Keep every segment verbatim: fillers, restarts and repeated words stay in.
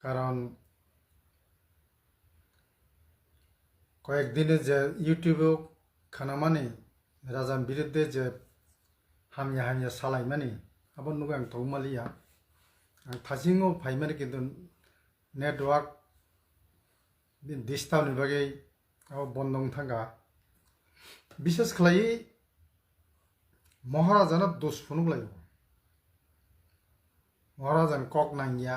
Karon koyek dine je YouTube o khanamani Rajan biruddhe je hamya hamya salaimani, abo nugo ang tongmaliya. Ang thasingo phaimani kintu network disturb ni bagwi abo bondo wng thangkha. Bishes khlaiwi Maharajano dos phunuk laio. Maharajani kok nangya.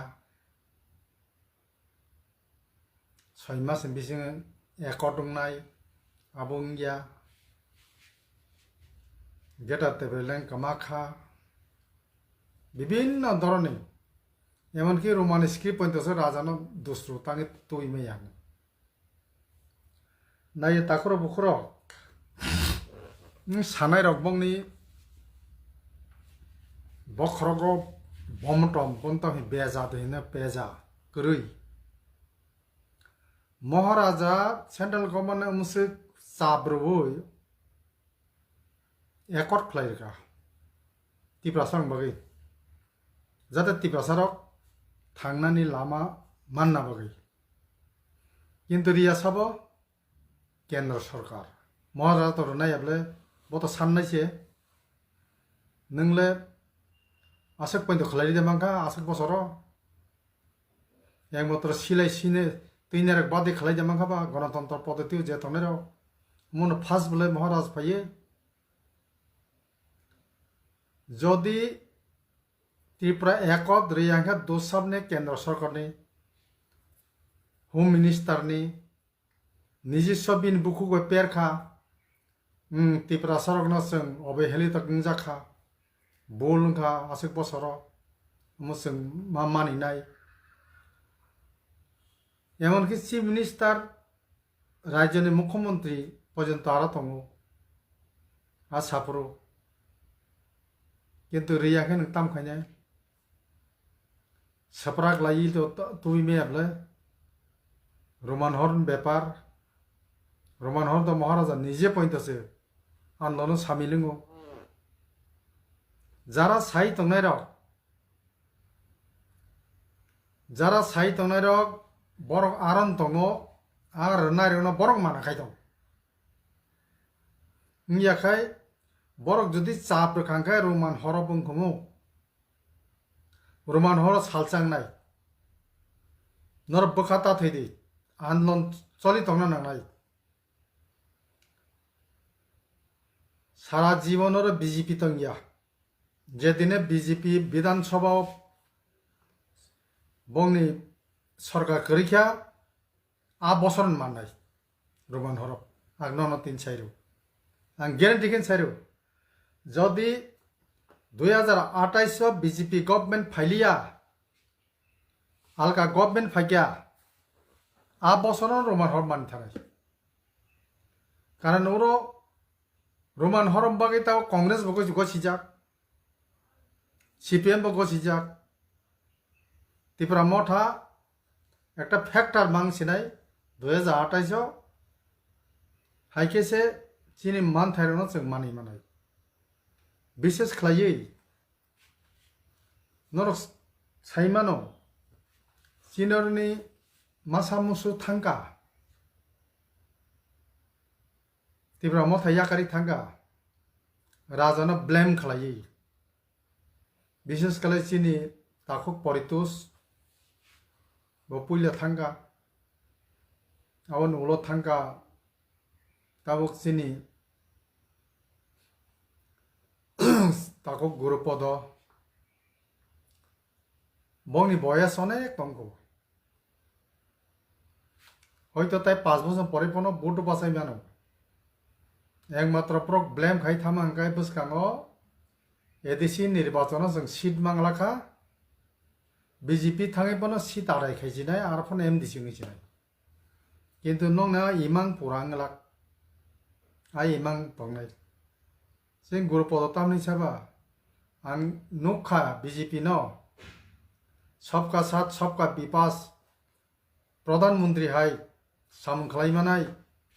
Soi mas ni bisingo accord wngnai, abo wngya. Greater Tipraland kwma kha. Bibinno dhoroni, emonki Roman script pointo se rajano dusru tangwi twi maya. Naiya takhurok bukhurok, nwng sanairok bongni bokhorogo bomtom, bontom hi beja de hino peja kwrwi. Maharaja central government mwswk chap rwui accord khlai rwkha Tiprasarokni bagwi, jate Tiprasarok thangnani lama manna bagwi. Kintu riya sabo kendro sorkar. Maharaja to rwnai able, bo to sannai se. Nwngle aswk pointo khlai ride mankha, aswk bosoro. Ekmatro silai sine twi narwk badi khlai de mankha ba, Ganatantro poddhiti o je tongnai rok. Mono first bole Maharaj phaiye. Jodi Tripura ekot riyang khe dosabni kendro sorkarni, Home Minister ni, nijiswa bini bukhuk bai per kha, hmm, Tiprasarokno chwng obe heli tok wngjak kha, bul wng kha aswk bosoro, omo chwng ma maninai. Emonki Chief Minister, Rajyoni Mukhyamantri porjonto aro tongo, a saphuru. Kintu riya khe nwng tam khainai. Swprak laiwi to twi maya bwle. Roman hor ni bepar. Roman hor do Maharaja nije pointo se andolon samil wngo. Jara sai tongnai rok, jara sai tongnai rok borok aron tongo, a rwnai rokno borok mana khai tongo. Wngya khai borok jodi chap rwkha khe Roman horo bwngkhumu. Roman horo salchangnai. Norok bwkha ta thwi di. Andolon choli tongna nangnai. Sara jibon oro B J P tongya. Jedine B J P Bidhan Sabha o bongni sorkar kwrwi kha, a bosor ni mannai Roman horok. Ang nono tin sai rw. Ang guarantee khe sai rw. Jodi dui hajar atais o B J P government phailiya, alka government phaikya, a bosor no Roman hor mani thanai. Karon oro Roman horom bagwi tao Congress bo gosi-, gosijak, C P M bo gosijak. Tipra Motha ekta factor mang sinai dui hajar atais o, hai khe se chini manthairokno chwng manwi manai. Bishes khlaiwi norok s-, sai mano, chinorni masa musu thangka, Tipra Motha yakarwi thangka, rajano blame khlaiwi. Bishes khlai chini takhuk Poritos bo puila thangka, aboni ulo thangka tabuk chini takhuk Gurupodo, bongni boyas onek tongkho. Hoito tai panch bochor pore phano vote bachai mano. Ekmatro borok blame khai thama hwnkhe bwskango A D C nirbachano chwng seat manglakha, B J P thangwi phano seat adai khai sinai, aro phano M D C wngwi sinai. Kintu nokna imang pura wnglak, a imang tongnai. Chwng Gurupodo tamni saba, ang nukha B J P no, Sabka Saath, Sabka Vikas, Pradhan Mantri hai samung khlai manai,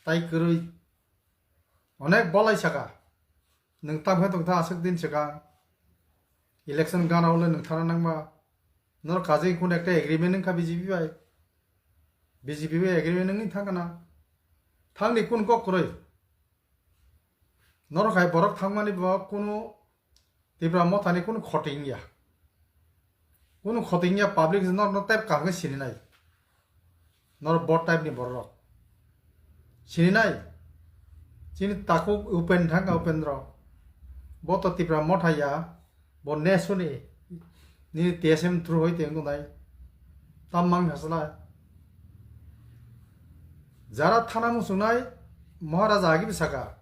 tai kwrwi onek bolai saka. Nwng tam khe tongtha aswk din swkang election gana ule nwng thana nangma. Norok kajagwi kunu ekta agreement wngkha B J P bai. B J P bai agreement wngwi thangkha na. Thangni kunu kok kwrwi. Norok hai borok thangmani bo kunu Tipra Mothani kunu khoti wngya. Kunu khoti wngya, public norokno tep kaham khe sininai. Norok bo type ni borok. Sininai. Chini takhuk Upen thangkha, Upendra. Bo to Tipra Motha ya. Bo nesuni. Nini T S M through hoi teng tongnai. Tam mang haslai. Jara thana muchungnai Maharaja agi bisaka.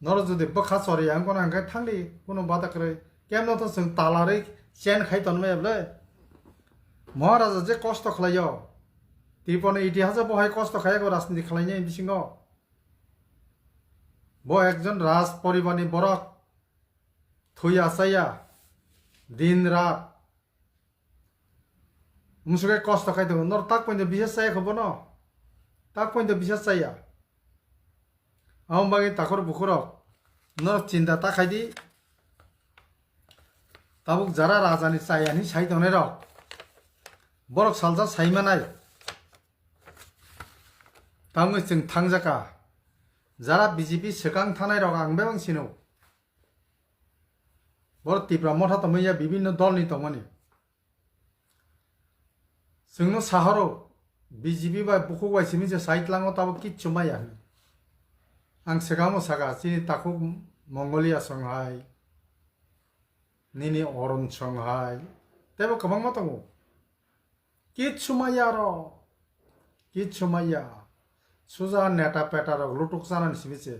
Norok jodi bwkha chori ang kono hangkai thangdi, kuno bata kwrwi. Kemno to chwng talarwi chen khai tonmaya bwle. Maharaja je kosto khlaio, Tripurani itihas o bo hai kosto khaiya ko rajniti khlainai bisingo. Bo ekjon raj poribarni borok, thwi achaiya, din rat. Musuke kosto khai tongo, nor tak pointo bisas chaya kho bono, tak pointo bisas chaya. Amo bagwi takhor bukhurok, nor chinta ta khai di. Tabuk jara rajani chaya hinwi sai tongnai rok, borok salsa sai manai. Tamni chwng thangjaka, jara B J P swkang thanai rok ang bebak sino. Borok Tipra Motha tongmani ya, bibinno dolni tongmani. Chwngno sahoro B J P bai bukhuk bai simi se sai tlango, tabo kichu maya hinwi. Ang swkangno saka, chini takhuk Mongolia song hai, nini Oron song hai, tebo kwbangma tongo. Kichu maya ro, kichu maya. Suja neta peta rok lutuk chanani simi se.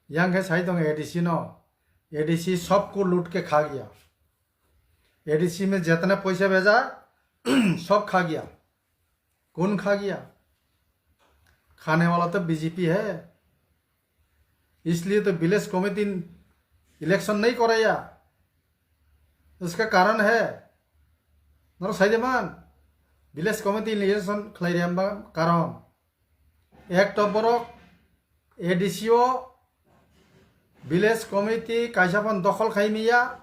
Yang khe sai tong A D C no, A D C sabko lut ke kha gaya. A D C mein jitna paisa bheja, sab kha gaya. Kaun kha gaya? Khane wala to B J P hai. Isliye to village committee election nahi karaya. Uska karan hai. Noro sai de man. Village committee election khlai riyamba karan. Ek to borok A D C o village committee kaisa phano dokhol khai miya,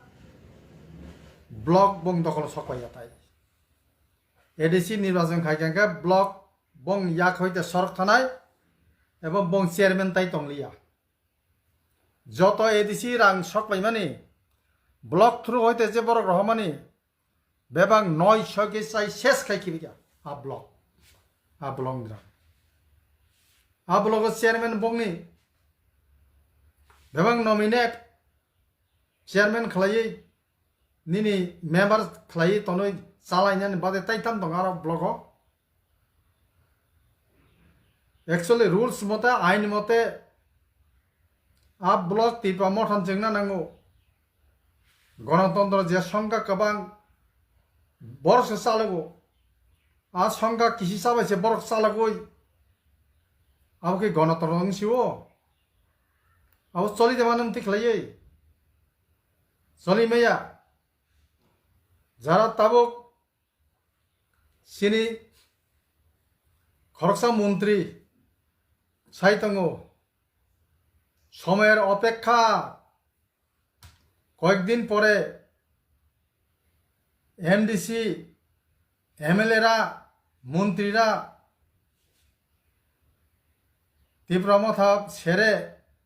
block bong dokhol sok paiya tai. A D C nirbachon khai khe block bong yak hoite sorok thanai, ebong bong chairman tai tongliya. Joto A D C rang sok paimani, block through hoite je borok rohormani, bebak noi soi khe chai ses khai khibikha a block, a block ni rang. A block o chairman bongni bebak nominate chairman khlaiwi nini member khlaiwi tonwi chalainani bade tai tam tongo aro block o. Actually, rules mote, ain mote, a block Tipra Motha chengna nango. Gonotontro je songkha kwbang, borok se chalago. A songkha kisi chabai se borok chalagoi. Abo khe gonotontro wng sio. Abo choli de mano mtwi khlaiwi. Choli maya. Jara tabuk chini khoroksa montri sai tongo, somoyar opekha, koyekdin pore M D C, M L A ra, montri ra Tipra Motha sere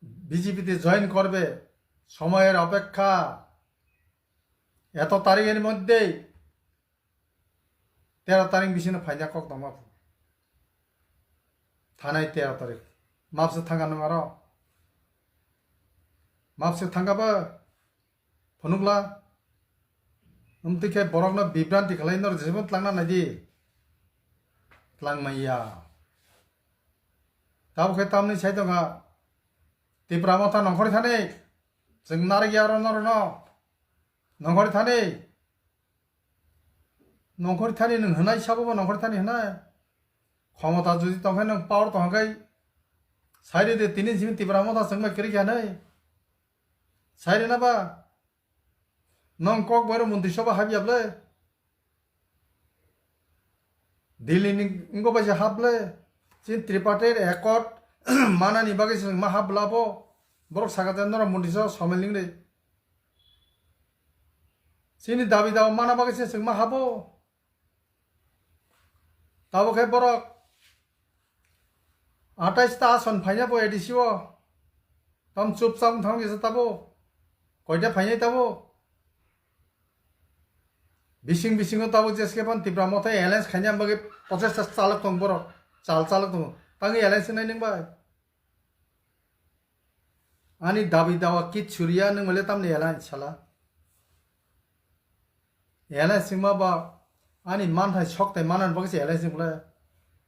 B J P te join korbe, somoyar opekha, eto tarikh er moddhe tero tarik bisino phaina kok tongma phu. Thanai tero tarik. Mapse thangka nung aro? Mapse thangka ba? Phunukla. Umtwi khe borokno bibranti khlai nor jesebo tlangna naidi. Tlangmaya. Tabuk khe tamni sai tongkha. Tipra Motha nongkhorwi thani. Chwng narwkya aro norokno. Nongkhorwi thani. Nongkhorwi thani nwng hwnai sabo bo nongkhorwi thani hwnai. Khomota jodi tongkhe nwng power tongkhe sai rw de tini simi Tipra Motha chwngbai kwrwi kha hwnwi. Sai rwna ba nwng kok bai rw montri sabha habya bwle. Delhi ni wngbo bai se hap bwle. Chini tripartite accord manani bagwi se ma hap bwla bo. Borok saka je norok montri sabha somel ning de. Chini dabi dawa mana bagwi se chwng ma habo. Tabuk khe borok atais ta ason phaina bo A D C o. Tam chupchap wng thang kisa tabo. Koita phainai tabo. Bising bisingo tabo jeske phan Tipra Motha alliance khaina bagwi prochesta chalok tong borok. Chal chalok tong. Tangwi alliance nai nang bai. Ani dabi dawa kit suriya nang male tamni alliance sala. Alliance wngma ba ani manthai sokthai manani bagwi se alliance wngla.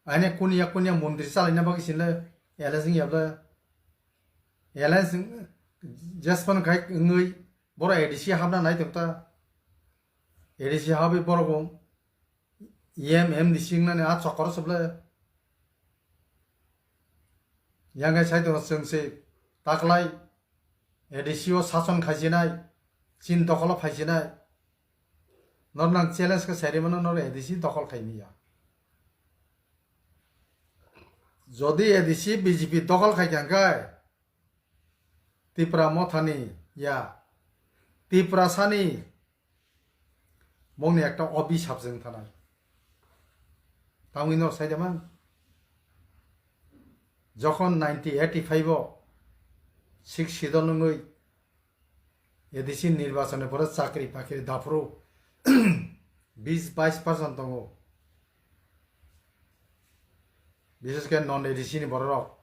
Ani kunya kunya mondri chalaina bagwi se alliance wngya bwle. Alliance wng-, jespan khai wngwi borok A D C hapna nai tongta. A D C habwi borok bo E M, M D C wngnani a chokoro se bwle. Yang hai sai tongo chwng se taklai A D C o sason khaisinai, chin dokholo phaisinai. Nor nang challenge khe sairi mano nor A D C dokhol khaimiya. Jodi A D C B J P dokhol khai kha hwnkhe Tipra Mothani ya, Tiprasani bongni ekta obisap jeng thanai. Tangwi no sai de man. Jokhon nineteen eighty-five o Sixth Schedule wngwi A D C nirbachon ni pore chakri bakri daphuru bis bais percent tongo. Bishes khe non A D C ni bororok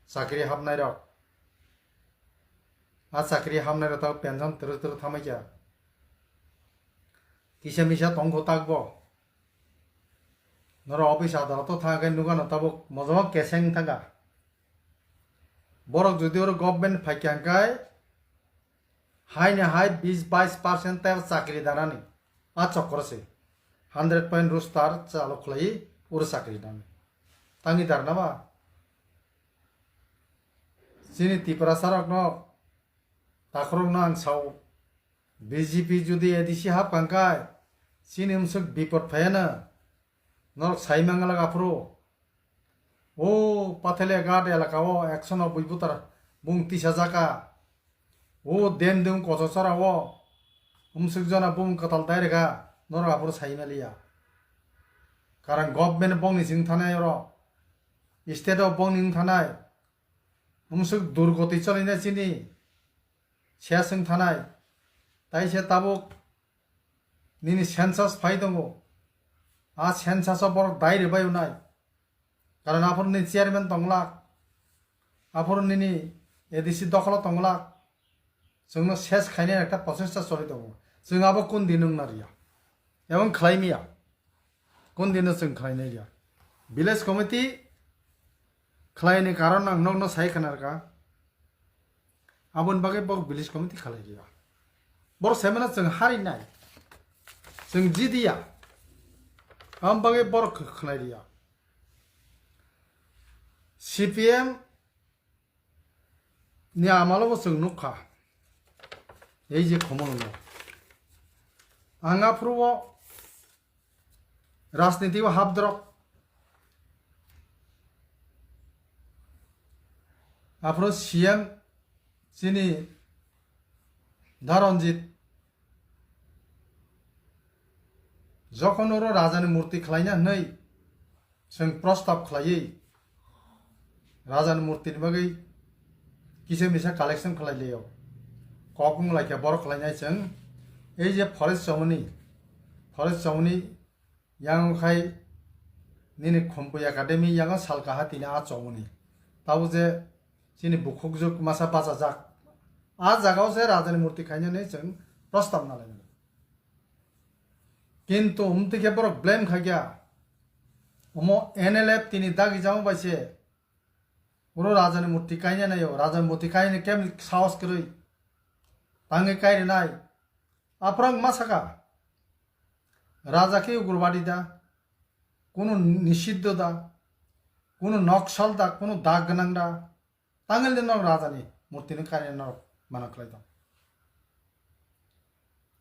chakri hapnairok. A chakri hapnairok tamo pension twrwk twrwk thamai kha. Kisa misa tongkho takbo. Norok office adaloto thangkhe nukano tabuk mojongma keseng thangkha. Borok jodi oro government phaikha hwnkhe, haini hai bis bais percent tei chakri danani. A chokro se. Hundred point roster chalo khlai uro chakri danani. Tangwi darna ba? Chini Tiprasa rokno, takhorokno ang sao, B J P jodi A D C hapkha hwnkhe, chini wngsuk bipod phaiano. Norok sai manglak aphuru. O Pathele Ghat elaka o action o bui butar bung tisa jaka. O dem dem kocho chora o. Umsuk jona bung kwtal dai rega. Norok aphuru sai maliya. Karon government bongni sing thanai oro. State o bongni wng thanai. Umsuk durgoti choli na chini. Ses wng thanai. Tai se tabuk nini census phai tongo. A census o borok dai rwbai unai. Karon aphuru nini chairman tonglak. Aphuru nini A D C dokholo tonglak. Chwngno ses khainai ekta prochesta choli tongo. Chwng abo kun din wngna riya. Ebong khlai miya. Kun dino chwng khlai nai ya. Village committee khlaini karon ang nokno sai khna rwkha. Aboni bagwi borok village committee khlai ya. Borok sai mano chwng hari nai. Chwng jidi ya. Aboni bagwi borok khlai ya. C P M ni amalo bo chwng nukha. Ei je khomolno. Ang aphuru o rajniti o hapdrop. Aphuru C M chini Dharanjit jokhon oro rajani murti khlaina hwnwi chwng prostab khlaiwi rajani murtini bagwi kisa misa collection khlai lio. Kok wng lai khe borok khlainai chwng ei je forest chomoni, forest chomoni yang khai nini Khumpui Academy yango sal kaha tini a chomoni. Tabo je chini bukhukjwk masa bachajak. A jagao se rajani murti khainani chwng prostab nalainai. Kintu umtwi khe borok blame khaikha. Omo N L F tini dagi jamo bai se. Oro rajani murti kaina naio, rajani murti kaina kem sahos kwrwi. Tangwi kai rwnai. Aphrang ma saka. Raja khe ugrobadi da. Kunu nishiddo da. Kunu noksal da, kunu dag gwnang da. Tangwi de norok rajani murtini kainwi norok mana khlai tong.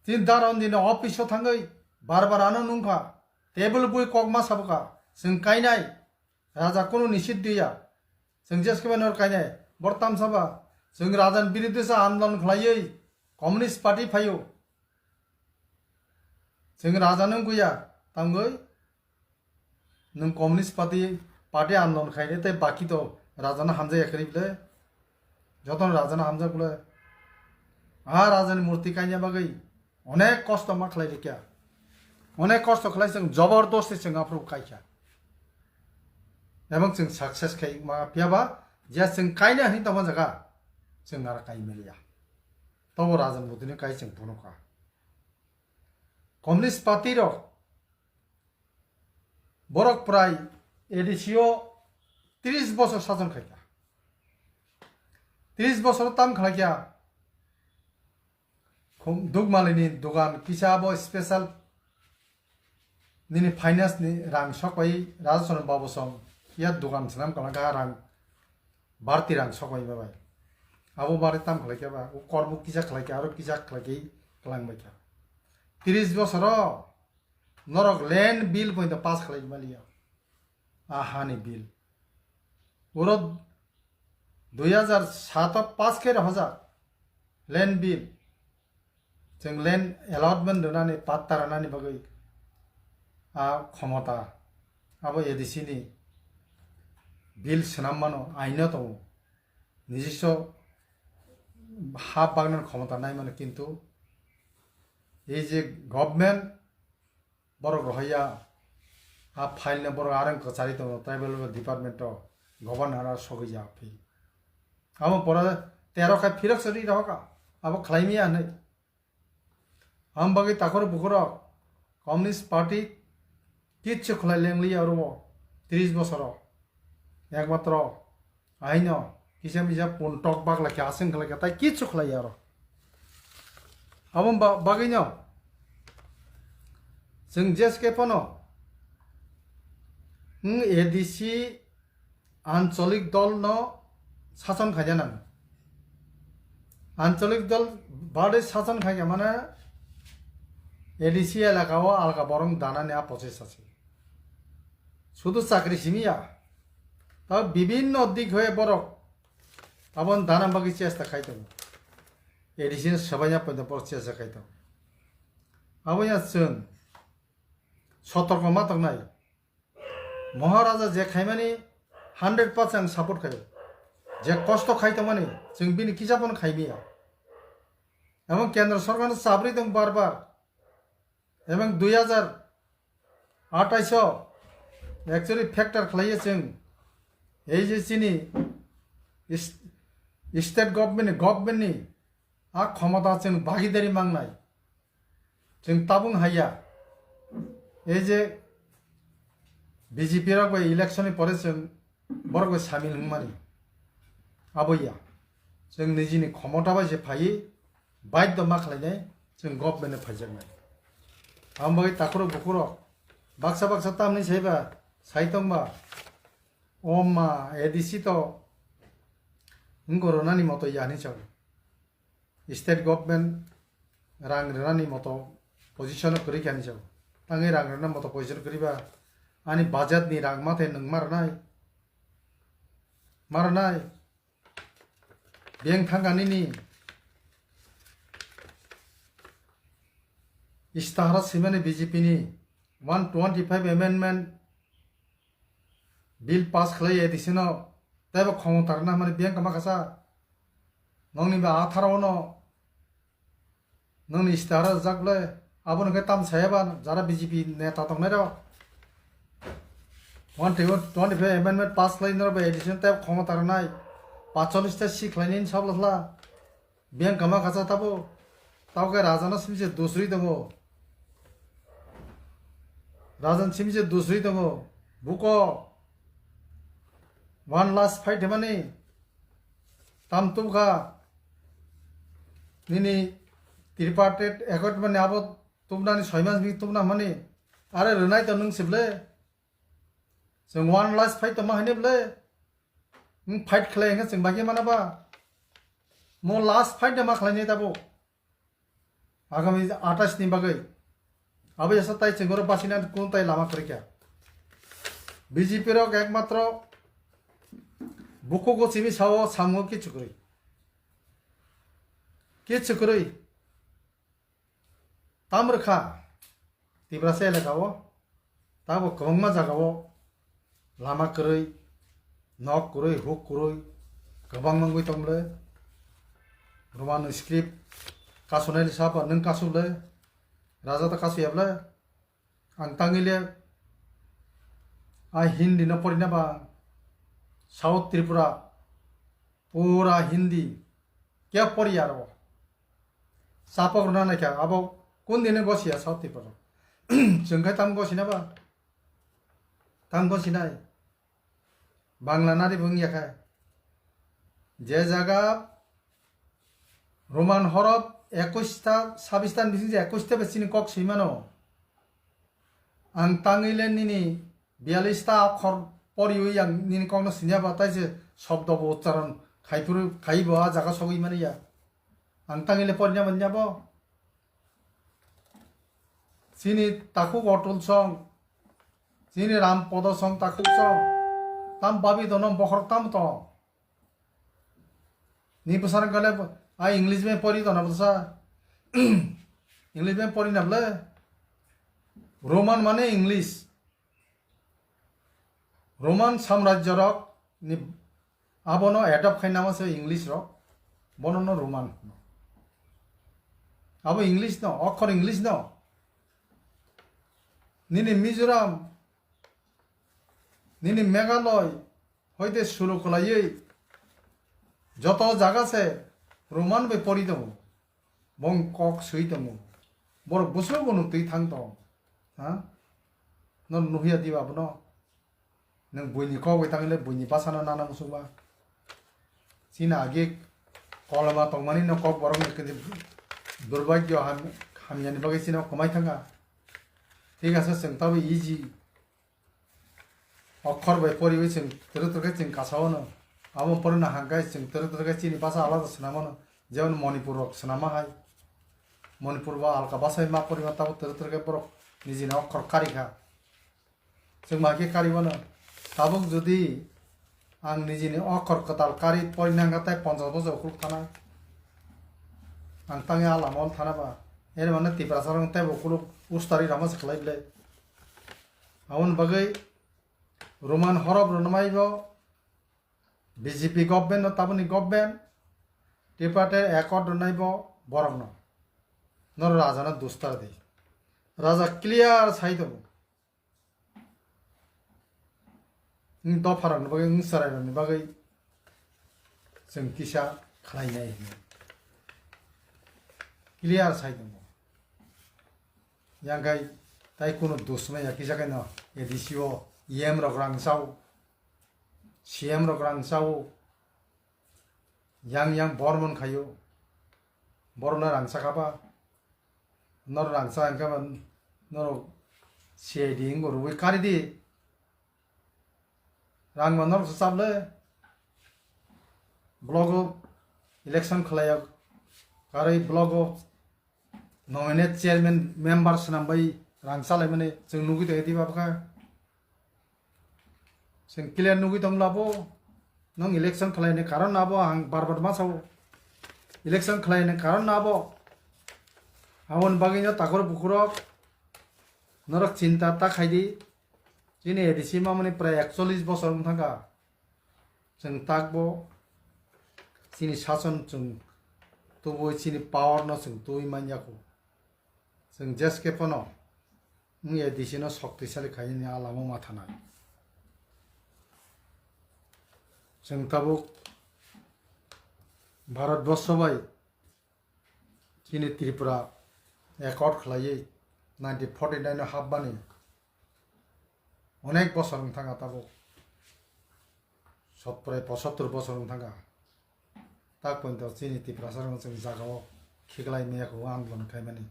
Tini Dharanjit ni office o thangwi bar bar ano nungkha, table bui kok ma sabukha, chwng kainai, raja kunu nisit diya, chwng jeske bai norok kainai, bor tamsa ba, chwng rajani biruddhe se andolon khlaiwi communist party phaio, chwng raja nungkhuya, tangwi Nwng Communist Party, party andolon khainai tei baki to rajano hamjakya kwrwi bwle? Jotono rajano hamjak bwle? A rajani murti kaina bagwi onek kosto ma khlai rikya. Onek kosto khlai chwng jobordosti chwng aphuru kaikha. Ebong chwng success khai ma phiyaba je chwng kaina hwnwi tongma jaga chwng nara kai meliya. Tobo Rajan Motini kai chwng phunukha. Communist Party rok borok prai A D C o tris bosor sason khaikha. Tris bosor tam khlaikha. Khum-, Dukmalini dogan kisa abo special nini finance ni rang sokbai Rajasono Babu song ya dogan swnam kalangkha rang barti rang sokbai bai. Abo barti tam khlaikha ba, o kormo kisa khlaikha, aro kisa khlaikha, kalangbaikha. Tris bosoro norok land bill pointo pass khlai maliya. A hani bill. Oro dui hajar saat o pass khe rohojak land bill. Chwng land allotment rwnani patta rwnani bagwi a khomota abo A D C ni bill swnam mano, aino tongo. Nijiso ha bagnan khomota nai mano, kintu ei je government borok rohorya, a file no borok arang kwchari tongo tribal welfare department o, governor a sogwi ya phi. Abo pora tero khai phirok sori rohoka, abo khlai miya hinwi. Am bagwi takhor bukhurok Communist Party kichu khlai lengliya oro tris bosoro. Ekmatro Aino kisa misa puntok bagla khe aswng khlai khe tai kichu khlai ya aro. Abo ba-, bagwino chwng jeske phano wng A D C ancholik dol no sason khaina nango. Ancholik dol bade sason khaikha mane A D C elaka o alka borong danani a process ase. Sudu chakri simi ya. Ta bibinno dik hoye borok aboni dana bagwi chesta khai tongo. A D C ni swbaina poito borok chesta khai tongo. Abo ya chwng sotorko ma tongnai. Maharaja je khaimani hundred percent ang support khaio. Je kosto khai tongmani chwng bini kisa phano khai miya. Emon kendra sorkar no chabri tong bar bar. Emon dui hajar athais o actually factor khlaiya chwng ei je chini is-, state government ni, government ni a khomota chwng bagidari mangnai. Chwng tabung haiya. Ei je B J P rok bai election ni pore chwng borok bai samil wngmani. Abo ya. Chwng nijini khomota bai se phaiwi baidho ma khlainai chwng government no phaijaknai. Amo bagwi takhurok bukhurok baksa baksa tamni saiba sai tongba o ma A D C to wngkoro nani moto ya hinwi sao. State government rang rwnani moto position o kwrwi kha hinwi sao. Tangwi rang rwna moto position kwrwi ba ani budget ni rang mathai nwng ma rwnai. Ma rwnai. Beng thangka nini istahara swimani B J P ni one twenty five amendment bill pass khlai A D C no teibo khomota rwna hwnmani beng kama kasa. Nongni ba atharo no nongni istihara rijak le, abono khe tam saya ba jara B J P neta tongnai rok. One twenty five amendment pass khlai norok bai A D C no teibo khomota rwnai, paanchchollish ta seat khlainani sabla khla. Biyang kama kasa tabo. Tabo khe rajano simse dusri tongo. Rajan simse dusri tongo. Buko one last fight hemani tam tubkha. Nini tripartite accord mani abo tubnani soi mas bini tubna hemani. Are rwnai to nwng sible. Chwng one last fight tongma haino bwle. Nwng fight khlai hwnkhe chwng bagwi mano ba? Mo last fight de ma khlainai tabuk. Agami athais ni bagwi. Abo yasa tai chwng oro basina kun tai lama kwrwi kha. B J P rok ekmatro bukhuk o simi sao samungo kichu kwrwi. Kichu kwrwi. Tam rwkha Tiprasa elaka o, tabo kwbangma jaga o lama kwrwi, nok kwrwi, huk kwrwi, kwbang wngwi tongmle. Roman script kasonai sapa nwng kasule, raja ta kasuyable. Ang tangile a Hindi no porina ba South Tripura pura Hindi kya poriya ro. Sapok rwna naikha abo kun dine gosiya South Tripura. Chwng khe tam gosina ba? Tam gosinai. Bangla nari bo wngya khe. Je jaga Roman horof ekush ta, sabbish ta ni bising je ekush ta bai chini kok swi mano. Ang tangwi le nini biyalish ta okhor poriwi ang nini kokno sinya ba, tai se shobdo bo uchcharon khai phuru, khai bo a jaga sogwi mani ya. Ang tangwi le porina manya bo. Chini takhuk Otul song, chini Ram Podo song, takhuk song, tam babi dono bokhorok tam to. Ni bwsarok gale a English bai pori tona bwsa. English bai pori na bwle. Roman mane English. Roman samrajyo rok ni abono adopt khai nama se English rok. Bono no Roman. Abo English no, okhor English no. Nini Mizoram, nini Meghalaya, hoite suru kwlaiwi joto jaga se Roman bai pori tongo. Bong kok swi tongo. Borok bwswk bono twi thang tong. Ha? No nuhya diba bono? Nwng buini kok bai tangwi le buini bwsano nana muchungma. Chini agi koloma tongmani no kok borok ni kini durbagyo ham-, hamyani bagwi chini kwmai thangkha. Thik ase, chwng tabwi easy. Okhor bai poriwi chwng twrwk twrwk khe chwng kasao no. Abo porina hangkhe chwng twrwk twrwk khe chini basa alada swnamano. Jemon Manipur rok swnama hai. Manipur bo alka basa ma porima tabo twrwk twrwk khe borok nijini okhor karikha. Chwng ma khe kari mano. Tabuk jodi ang nijini okhor kwtal kari porina hangkha tai ponchash bochor ukuluk thana. Ang tangwi a lama o thana ba. Ere mane Tiprasa rok teibo ukuluk ustari rama se khlai ble. Aboni bagwi Roman horof rwna mai bo B J P government no taboni government tripartite accord rwnai bo borok no. Noro raja no dustar di. Raja clear sai tongo. Wng dopharokni bagwi, wng chwrairokni bagwi chwng kisa khlainai hinwi clear sai tongo. Yang kai tai kunu dusmaya kisa kaino A D C o E M rok rang chao, C M rok rang chao, yang yang bormon khaio, borokno rang chakha ba. Nor rangchak hwnkhe ba norok C I D wngbo rwui kari di. Rang ba norok se chap le. Blogo election khlaiya karwi blogo nominate chairman member swnam bai rang chalaimani chwng nugui tongya diba bwkha. Chwng clear nugui tong labo, nwng election khlaini karon abo ang bar bar ma sao. Election khlaini karon abo. Aboni bagwi no takor bukhurok norok chinta ta khai di. Chini A D C mamani prai ekchollish bosor wng thangkha. Chwng takbo chini sason chwng tubui chini power no chwng tubui man ya kho. Chwng jeskhe phano wng A D C no shoktisali khainani a lama ma thanai. Chwng tabuk Bharat borsho bai chini Tripura accord khlaiwi nineteen forty nine o hapmani onek bosor wng thangkha tabuk. Sotprai pochottor bosor wng thangkha. Tak pointo chini Tiprasa rok chwng jagao khiklai maya kho andolon khaimani.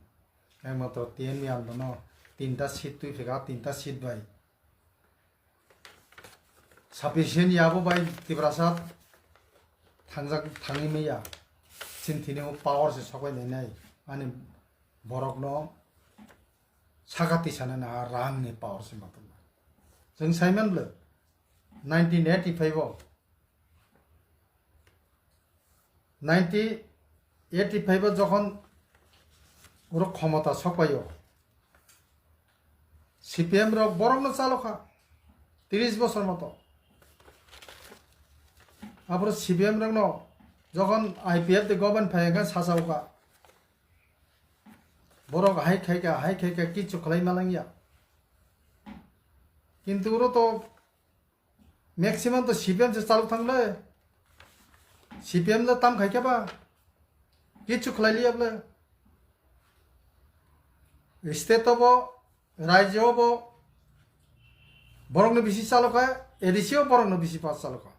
Ekmatro T N V andolon o tinta seat twi phika, tinta seat bai. Sufficient yabo bai Tiprasa thangjak thangwi maya. Chini thini o power se sokbai nai nai. Ani borok no saka tisa nai na rang ni power se matuma. Chwng saiman bwle nineteen eighty five o nineteen eighty five o jokhon oro khomota sokpaio, C P M rok borokno chalokha, Tris bosor moto. Aphuru C P M rokno jokhon I P F de government phai hwnkhe sasao kha. Borok hai khai kha, hai khai kha, kichu khlai ma langya. Kintu oro to maximum to C P M se chalok thang le. C P M le tam khai khe ba. Kichu khlai liya bole. State o bo, rajyo o bo, borok no bisi chalok kha, A D C o borok no bisi pass chalok kha.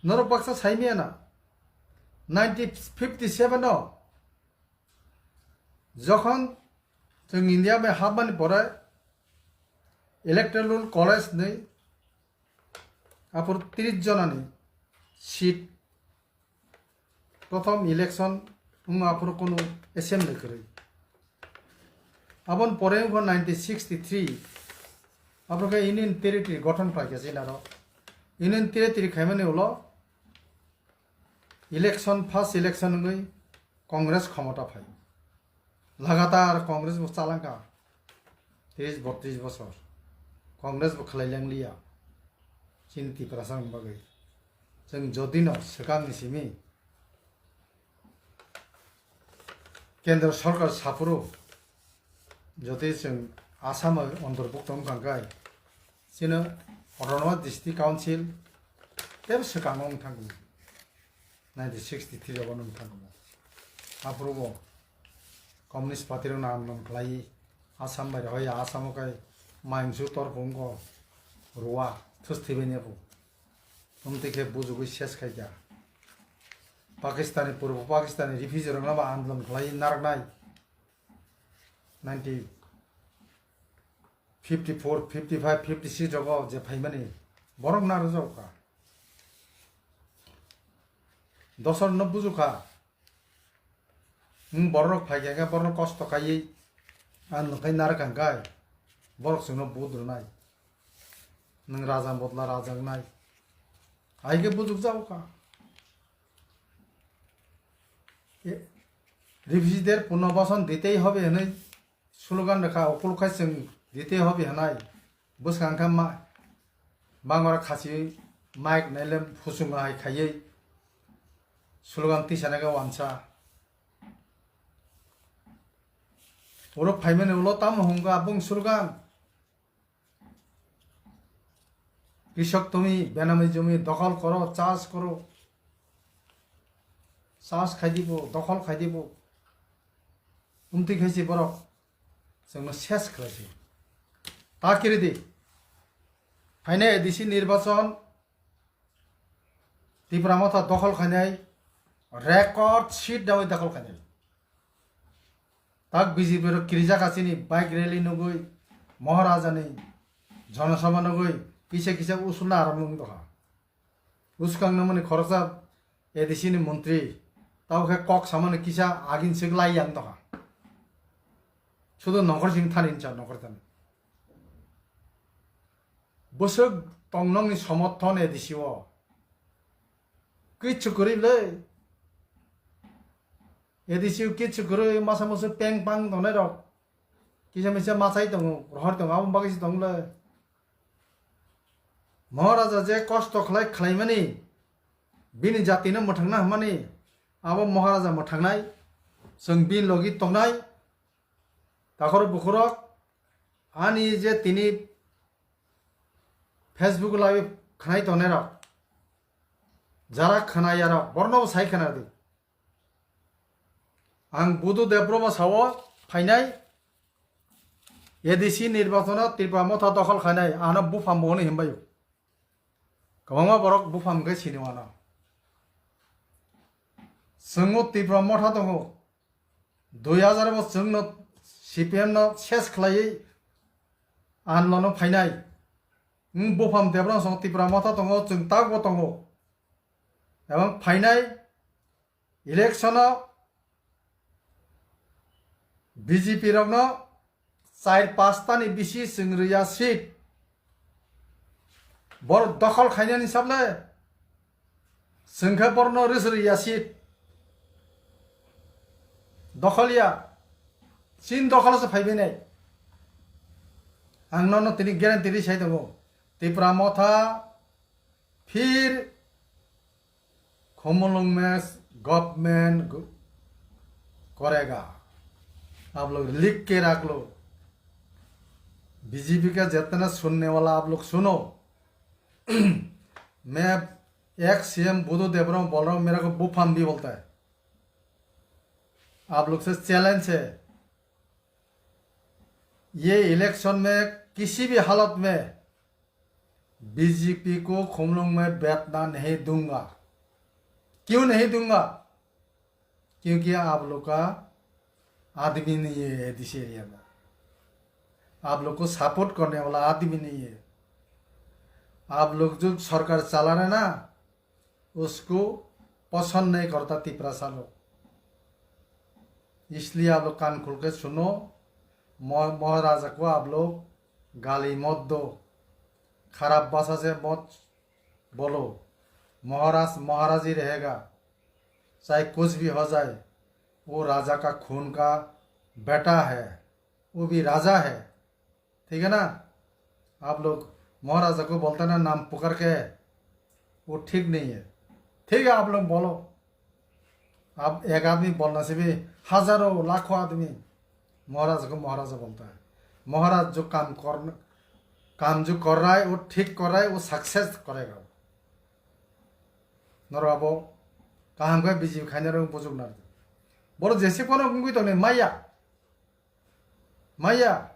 Norok baksa sai miya na. Nineteen fifty seven o jokhon chwng India bai hapmani pore electoral college ni aphuru tris jonani seat prothom election wngma aphuru kunu assembly kwrwi. Aboni pore wngkha nineteen sixty three aphuru khe Union Territory gothon khlaikha chini aro. Union Territory khaimani ulo election, first election wngwi Congress khomota phai. Lagatar Congress bo chalangkha tris botris bosor. Congress bo khlai lengliya chini Tiprasa ni bagwi. Chwng jodi no swkang ni simi Kendra Sarkar saphuru jodi chwng Assam o ontorbukto wngkha khe chini Autonomous District Council tebo swkango wng thangkha. Nineteen sixty three o wng thangkha. Aphuru bo Communist Party rok no andolon khlai Assam bai rw ya, Assam o khe maimsu torpung ko rwa thus thibani apu. Wng twi khe bujugwi ses khai kha. Pakistani, purbo Pakistani refugee rokno bo andolon khlai narwknai. Nineteen fifty four, fifty five, fifty six rogo je phaimani borok narwkjak kha. Dosor no buju kha. Wng borok phai kha khe borok kosto khaiwi ang nwng khai narwk kha khe borok chwngno vote rwnai. Nwng raja bodla raja wngnai. Hai khe bujukjago kha. E, refugee der punobhasan ditehi hobe hwnwi slogan rwkha, ukulukhe chwng ditehi hobe hwnai. Bwskang khe ma-, Bangra khasi mic nailem phusung hai khaiwi slogan tisana khe wansa. Oro phaimani ulo tamo hwnka bung slogan. Krishok tumi, benami jumi dokhol koro, chas koro. Chas khai dibo, dokhol khai dibo. Umtwi khaisi borok chwngno ses khlaisi. Ta kiri di. Phainai A D C nirbachon Tipra Motha dokhol khainai, record seat dawi dokhol khainai. Tak B J P rok kirijak ha chini bike rally nugwi, Maharaja ni Janasabha nugwi kisa kisa usulna aram nung doha. Uskang nangmani khoroksa A D C ni montri, tabo khe kok samani kisa agin sik lai yang doha. Sudu nokor sing thani hinsa nokor thani. Bwswk tongnokni somorthon A D C o. Kichu kwrwi le. A D C o kichu kwrwi masa musu peng pang tongnai rok. Kisa misa machai tongo, rohor tongo, abo bagwi se tong le. Maharaja je kosto khlai khlaimani, bini jatino mwthangna hwnmani, abo Maharaja mwthangnai, chwng bini logi tongnai, takhor bukhurok, ani je tini Facebook live khnai tongnai rok, jara khna yarok, borno bo sai khna di. Ang Budu Debbarma sao phainai A D C nirbachono Tipra Motha dokhol khainai, ano buphang bo hwnwi himbaio. Kwbangma borok buphang khe sini wano. Chwngo Tipra Motha tongo. Dui hajar bo chwngno C P M no ses khlaiwi anlono phainai. Wng buphang Debbarma sao Tipra Motha tongo, chwng takbo tongo. Ebong phainai election o B J P rokno char pastani bisi chwng rwya seat. Borok dokhol khainani sable chwng khe borokno rwsrwya seat. Dokhol ya. Chin dokhol se phaibainai. Ang nono tini guarantee ri sai tongo, Tipra Motha phir Khumulwng me government gu-, korega. Ablok likh ke raklo. B J P ka jitna sunne wala ablok suno. मैं एक सीएम बुधु देवराम बोल रहा हूँ, मेरे को बुफाम भी बोलता है। आप लोग से चैलेंज है, ये इलेक्शन में किसी भी हालत में बीजेपी को खुमलुंग में बैठना नहीं दूंगा। क्यों नहीं दूंगा? क्योंकि आप लोग का आदमी नहीं है दिस एरिया में। आप लोग को सपोर्ट करने वाला आदमी नहीं है। आप लोग जो सरकार चला रहे ना, उसको पसंद नहीं करता तिपरासा लोग। इसलिए आप लोग कान खोल के सुनो, मो-, महाराजा को आप लोग गाली मत दो, खराब भाषा से मत बोलो। महाराज महाराज ही रहेगा, चाहे कुछ भी हो जाए। वो राजा का खून का बेटा है, वो भी राजा है, ठीक है ना? आप लोग महाराजा को बोलते ना नाम पुकार के, वो ठीक नहीं है। ठीक है, आप लोग बोलो, आप एक आदमी बोलने से भी हजारों लाखों आदमी महाराज को महाराजा बोलता है। महाराज जो काम कर, काम जो कर रहा है, वो ठीक कर रहा है, वो सक्सेस करेगा। Norok abo kaham khe B J P khaina rw bujuk nardi. Borok jesi kono wngwi tongnai maya. Maya.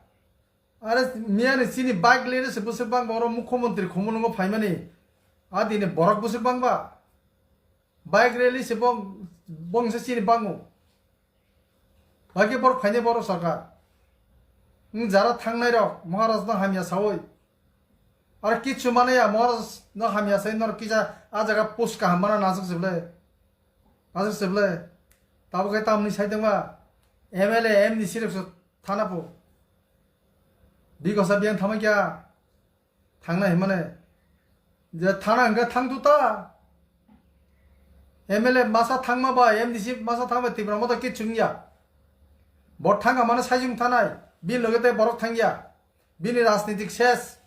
Are miyani chini bike lere se bwswk bang borok mukhyamantri khumulwngo phaimani. A dini borok bwswk bang ba. Bike rally se bong, bong se chini bango. Bagi borok phainai borok sarkar. Wng jara thangnai rok Maharaj no hamya sawi. Ar kichu manaya Maharaj no hamya sai nor kisa a jaga post kaham mana nasuk se ble. Nasuk se ble. Tabo khe tamni sai tongma M L A M D C rok se thana po. Bigosa biang thamai kya. Thangnai himane. Je thana hingke thang tu ta. M L A masa thangma ba, M D C masa thangma Tipra Motha kichu wngya. Bo thangka mano saijung thanai. Bini loge tei borok thangya. Bini rajnitik ses.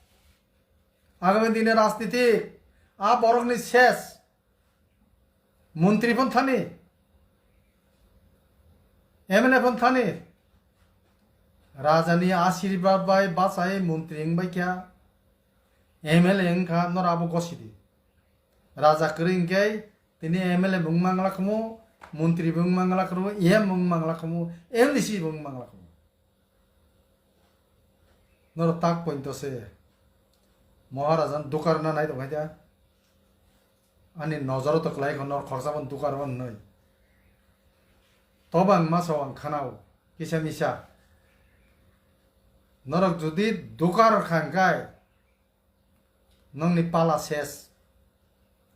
Agami dini rajnitik. A borokni ses. Montri phon thani, M L A phon thani, raja ni ashirbad bai bachai montri wng bai kha, M L A wng kha, noro abo gosi di. Raja kwrwi hwnkhe tini M L A bo wng mangla khumu, montri bo wng mangla khumu, E M bo wng mangla khumu, M D C bo wng mangla khumu. Noro tak pointo se Maharaja dukar na nai tong khaida. Ani nojoro to kwlai kho nor khorsa bo dukar bo hnoi. Toba ang masa ang khanao kisa misa. Norok jodi dukar kha hwnkhe nongni pala ses.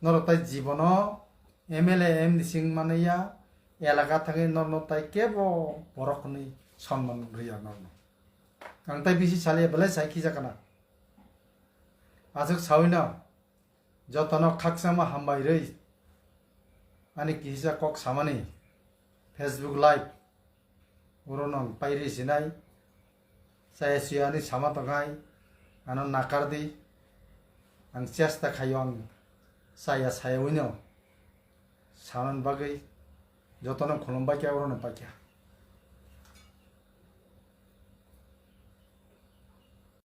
Norok tai jibono M L A M D C wng manliya, elaka thangwi norno tai kebo borok hwnwi sonman rwya norno. Ang tai bisi saliya belai sai khijakana. Aswk sawino jotono khakchangma hambai rwi ani kisa kok samani Facebook live. Oro no ang pairi sinai, chaya suya hinwi sama tongkhai, ano nakar di, ang chesta khaio ang chaya sayawi no sanani bagwi jotono khulum bai kha, oro no pai kha.